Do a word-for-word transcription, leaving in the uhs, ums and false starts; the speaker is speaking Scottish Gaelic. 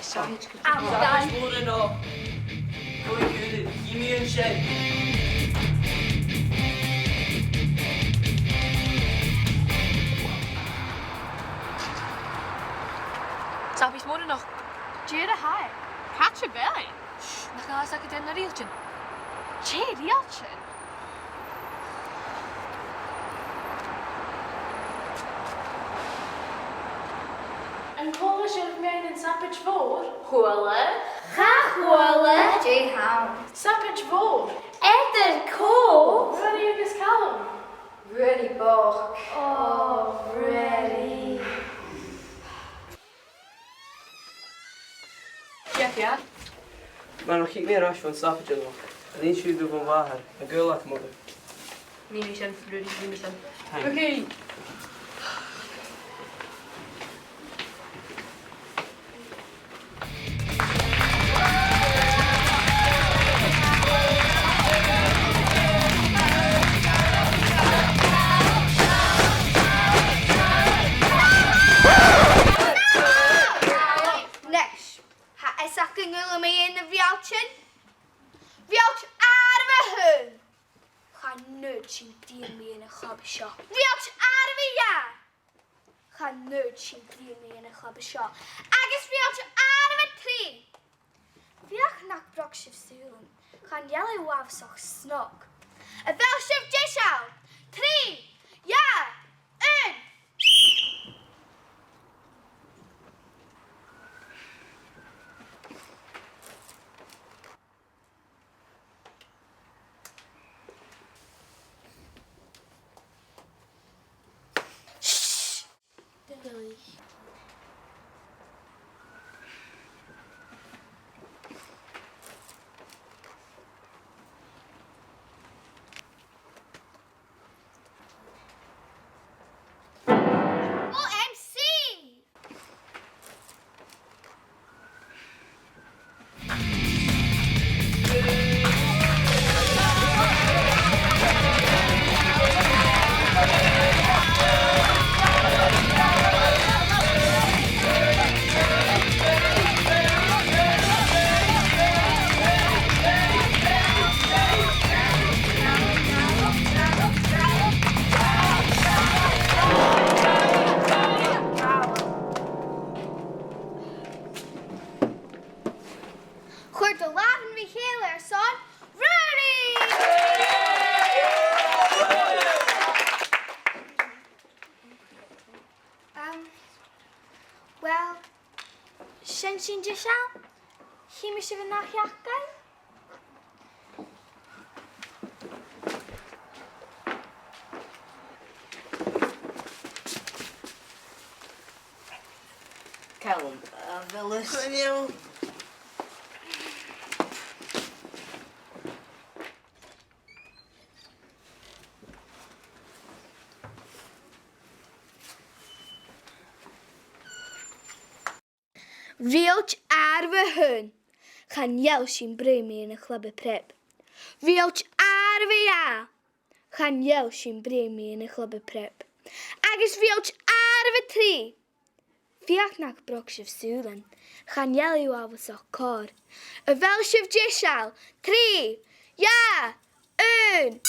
Sorry. Am dàn. Mòr a-nochd. Cò aig a bheil thu? Gheibh mi an sin. Sabaid mòr a-nochd. Dè ur beatha? Càit a bheil e? Nach eil fhios agad dè na riaghailtean? Dè riaghailtean? An cuala sibh mun an sabaid mhòr? Chuala. Cha chuala. Dè th' ann? Sabaid mhòr. Eadar cò? Ruairidh agus Calum. Ruairidh bochd. Ò, Ruairidh. Ceart, ceart. Mar nach tig mi air ais bhon sabaid a-nochd, an innis thu dha mo mhàthair, a' gaol leat, mother? Nì mi sin, Ruairidh, nì mi sin. Thanks. Okay. Nis, tha fhios agad an cuala mi mu na riaghailtean? Riaghailt àireamh a h-aon. Chan fhaod sinn bruidhinn mu dheidhinn a' chlub seo. Riaghailt àireamh a dhà. Chan fhaod sinn bruidhinn mu dheidhinn a' chlub seo. Agus riaghailt àireamh a trì. Feuch nach brog sibh sùilean. Chan eil e uabhasach snog. A bheil sibh deiseil? Trì, dhà, aon. O M C! Cuir do làmhan ri chèile airson Ruairidh! Um, well, sin sinn deiseil. Chì mi sibh an ath-sheachdain. Calum, a bheil fhios? Chan eil. Riaghailt àireamh a h-aon. Chan eil sinn bruidhinn mu dheidhinn a' chlub prep. Riaghailt àireamh a dhà. Chan eil sinn bruidhinn mu dheidhinn a' chlub prep. Agus riaghailt àireamh a trì. Feuch nach brog sibh sùilean. Chan eil e uabhasach còir. A bheil sibh deiseil? Trì, dhà, aon.